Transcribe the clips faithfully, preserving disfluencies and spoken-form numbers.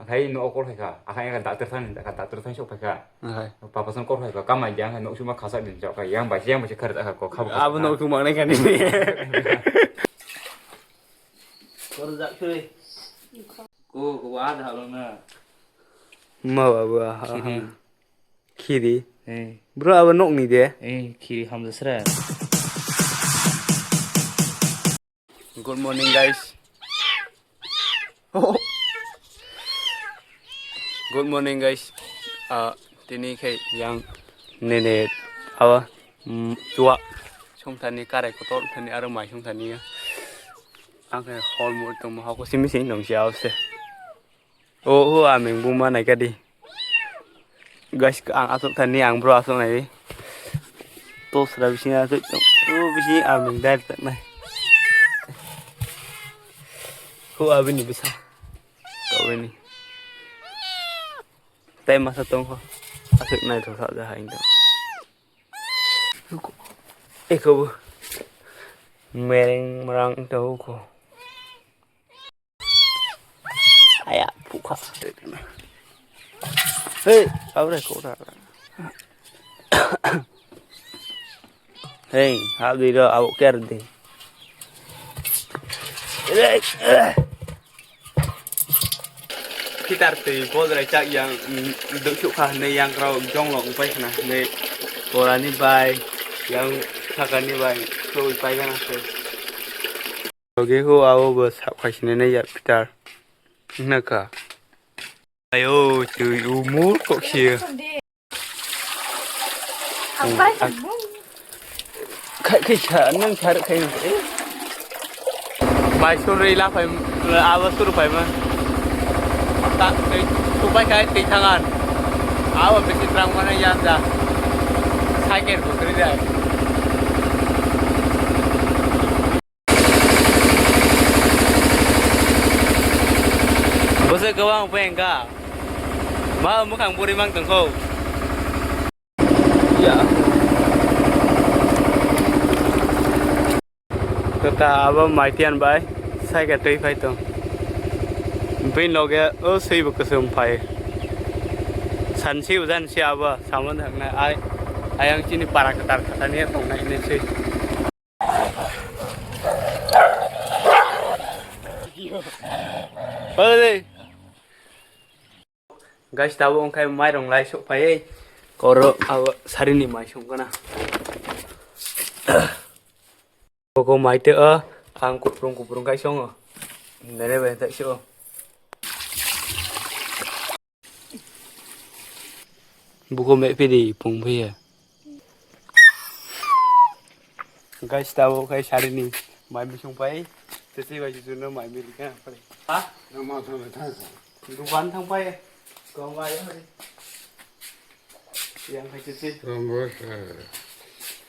Hai no call hai kha. Akhai ka doctor thang, ka doctor thang sok phai kha. Hai. Papa san call hai kha. Kamai jang hai no suma khasa din jok kha. Yang bai yang bai kharajak kha ko khabo. Abo no suma nai kani. Kharajak khe. Ko ko wa da lo na. Ma ba ba. Khiri. Khiri. Eh. Bro abo nok ni de. Eh, khiri hamjasra. Good morning, guys. Good morning, guys. Ah, tini khe yang nene awa, mm, chua songthani karai kotor thani aro mai songthani. Ang khe hol mo tongmo hako simi sing nong si aw se. O, o, aming buma nai kadi. Guys, ang asok thani, ang bro asok nai. To sra bising asok, o, bising aming dai tak nai. Ho abini bisa. To ini. Tai masa tong ho. Asok nai to sa ja hai to. Eko bu. Mereng merang to ko. Aya, pukha. Hei, abre kora. Hei, habdi ro, abo ker di. Kitar twi bodrai chak yang, mm, duk suk kha hwnwi yang rok jong rok wng pai khna hwnwi. Borani bai, yang sakani bai, soi pai gana se. Logi ho abo bo sap khai sinai ya pitar. Naka. Ayo, twi umur kok sia. Khai, khai sa, nang sa khai. Bai sur rei la phai, abo sur phai ma. Ta, tei, tu bai khai tei thangan. Abo bisi trang mana ya da. Cycle ko kri dai. Bwswk kwbang pengka. Ma mwkhang buri mang tongkho. Ya. Kota abo maitian bai cycle twi phai tong. Bini loge o swi bo kwchwng phai. Sansi ujan si abo samon hangnai ai ayang chini para kwtal khatani tongnai hinwi swi. Oi. Guys, tabo wngkha mairung lai sok phai. Koro abo sarini mai songkana. Koko mai te o ang kuprung kuprung kai songo. Nere bai tak sio. Buko me pidi pung phi ya. Guys, tabo khai sarini mai misung pai. Tete bai juno mai mili ka pai. Ha? Nama sama tasa. Dukan thang pai. Kong bai hari. Yang khai tete. Rambos.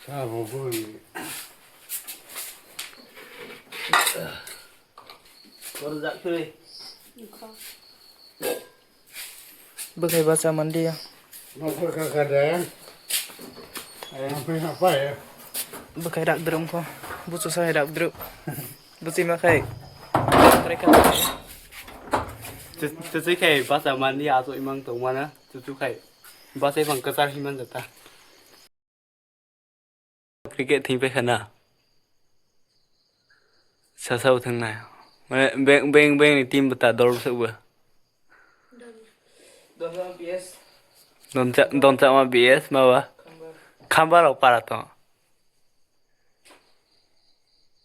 Sabo bui. Korjak kiri. Bwkhai bacha manliya. Nokol kaka de. Apai apai. Bwkhai rak drum kho. Buchu sai rak drum. Buchi ma khai. Trai kha. Chuchu khai bacha manliya aso imang tongmana. Chuchu khai. Bacha imang kasar himan jata. Cricket thing pai khana. Sasa bo thang nai. Mane beng, beng, beng ni team bata dol bwswk bo. Donchak, Donchakma B S ma ba. Khamba rok para tong.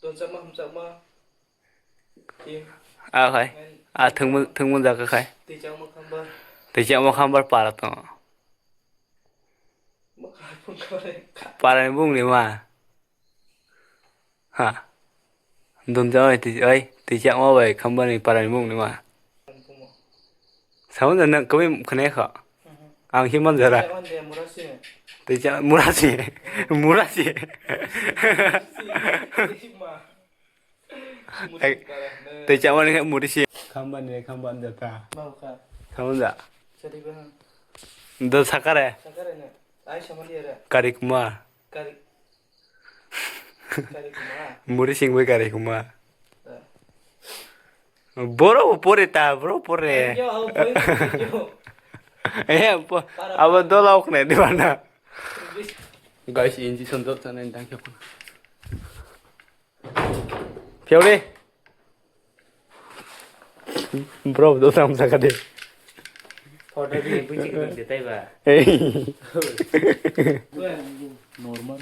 Donchakma, Hamchakma. Team. Ah, khai. Ah, thwngmung, thwngmung jaga khai. Twichakma Khambar. Twichakma Khambar para tong. Parani bung ni ma. Ha. Donchakma bai twi-, oi, Twichakma bai Khambar ni parani bung ni ma. Sound na kwbui khwnai kha. Ang himan jara. Twichak-, Murasi. Murasi. Tei chama ni muri si. Khamba ni khamba anda ta. Mau kha. Khamba da. Sari ba. Do sakare. Sakare na. Ai sama dia ra. Kari kuma. Kari. Kari kuma. Muri sing bai kari kuma. Da. Boro bo pore ta, boro pore. Yo, abo pore, yo. Eh, po-, abo dola okne di mana. Guys, injection dot sana indang kyo. Fiore. Bro, dot sam saka de. Photo di buji ko de tai ba. Hey. Normal.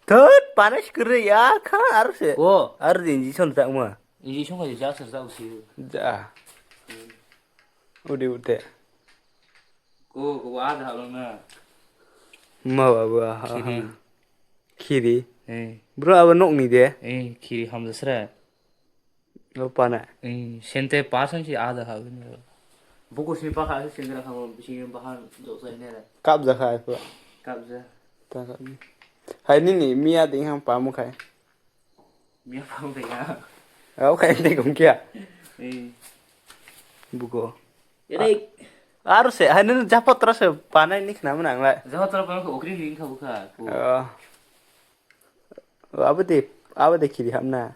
Thot, panas kere ya kha, ar se. Ko. Ar injection tak ma. Injection ko ja sir ja usi. Ja. Udi ute. Ko, ko wa da halong na. Ma ba ba, ha, ha. Khiri. Khiri. Eh. Bro, abo nokni de? Eh, khiri hamjasra. O pana. Eh, sente pasan si ada ha gini. Buku sini pakha, sini kena kamu bisi bahan jok sai nera. Kap jakha ai pura. Kap ja. Ta kap ni. Hai nini, miya ding ham pamu khai. Miya pang tega. Au khai tei kong kia. Eh. Buko. Ere. Aro se, hai nini japotra se panai ni khna mwnang lai. Japotra panai ko okri ni kha bukha. Oh. Abo de, abo de khiri hamna.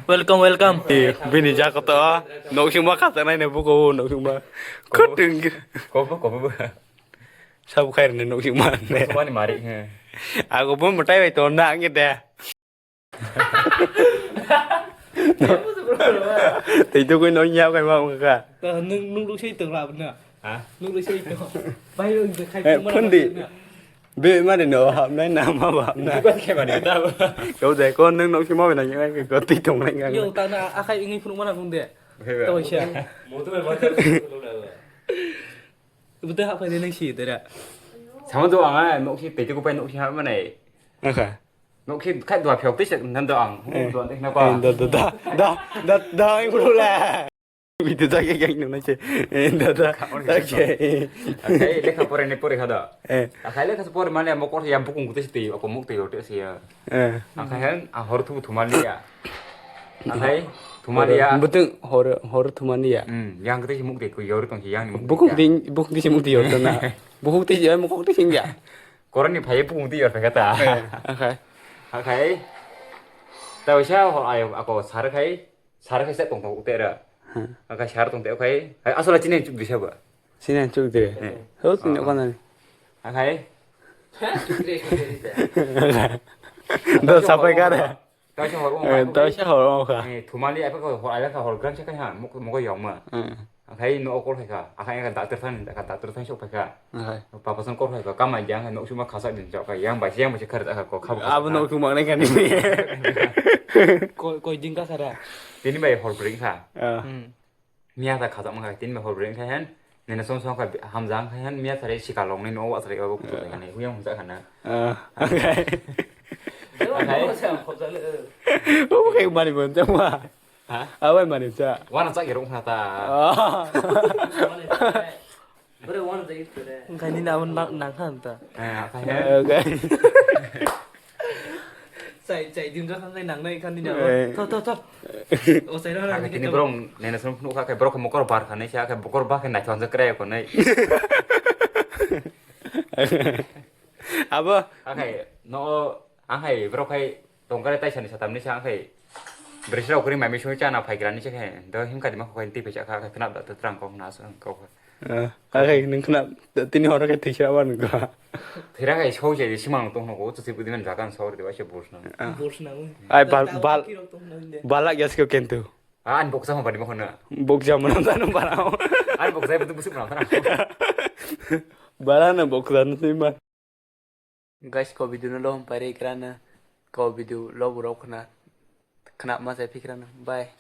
Welcome, welcome. Eh, bini jakoto. Noksing ma khasa nai ne buko noksing ma. Kutung. Kobo, kobo. Sab khair ne noksing ma ne. Kobo ni mari, he. Aku pun mutai bai ton na angge de. Tei tu koi no nya kai ma ka. Nung, nung lu sei tong la na. Ha? Nung lu sei tong. Bai lu khai. Eh, pun di. Be mari no hapnai na ma ba hapnai. Bukan khe mani ta ba. Kau de ko nung nok sima bena ngai ko ti tong nai ngai. Yo ta na akhai ingi phunu mana nung de. Hei ba. To sia. Motor ba ta lo la ba. Bute hap khai de nang si de ra. Sama do ang nok si te ko pai nok si hap manai. Akha. Nok si khai dua phok te se nan do ang. Eh. Do te na ba. Eh, da da da da da da da ang bro la. Video jagya yang nung nai se. Eh, dada. Khaoni tak se. Akhai lekha pore ne pore kha da. Eh. Akhai lekha se pore mane mo kor ya bukung kute se tei, ako muk tei yote se ya. Eh. Akhai han a hor thu thumaliya. Akhai thumaliya. Buteng hor, hor thumaliya. Hmm, yang kute se muk tei ko yor tong se yang ni muk tei. Bukung tei, bukung tei se muk tei yor tong na. Bukung tei se mo kok tei se ya. Koroni phai bukung tei yor phai kha ta. Eh, akhai. Akhai. Ta usa ho ayo ako sar khai. Sar khai se tong tong ute ra. Hmm. Akai sar tong te khai. Hai asala chini chuk disa ba. Chini chuk de. Eh. Ho chini Ah. Kona ni. Akai. Do sapai kare. Ta se hor. Eh, ta se hor ka. Eh, thumali apa ko hor ala ka hor gran se kai ha. Mok mok yong ma. Hmm. Akai no okol khai ka. Akai ka doctor than ka doctor than sok khai ka. Hai. Papa san kor hai ka kama yang hai nok suma khasa din jok ka yang bai yang bai khar ka ko khab. Abo nok suma nai kan ni. Koi, koi din ka khara. Tini bai hor bring kha. Ah. Hmm. Miya ta khajak ma kha tini bai hor bring kha hen. Nene som som kha hamjang kha hen miya thare sika long ni no wa thare abo kutu kha ni huyang hamjak kha na. Ah. Hai. Obo khe mani bon jama. Ha? Abai mani cha. Wana cha gerung kha ta. Ah. Bore wana jagi tere. Wngkha nini abo nang, nang kha ta. Eh, akhai. Eh, okay. Chai, chai din kha khai nang nai kha nini abo. Eh. Tho, tho, tho. O chai rw Akhai nini tini tho. Borok nene sum phunuk kha khai borok mokor bar kha nai sa khai bokor ba khai nai thon kre ko nai. Abo. Akhai no Ang hai borok hai tongkare taisani satamni sa ang hai bwrwisrok kwrwi mai misung chana phaigrani se khe do himkha dima kho hai twi phaisa kha khe khna da twrang kok na aswk kok. Ah, hai nwng khna tini horo khe thwisa wan kha. Thwira hai soi se simang tong no ko twi budi man jagan sor de waise bus na. Ah. Bus na. Ai bal bal. Balak yas ko kentu. Ah, an boksa ma bani ma khona. Boksa ma na no bara. An boksa betu busuk na thara. Bara na boksa na twi ma. Guys, ko video no lo hum pare ikrana, ko video lo burok khna, khna ma sai phikrana. Bye.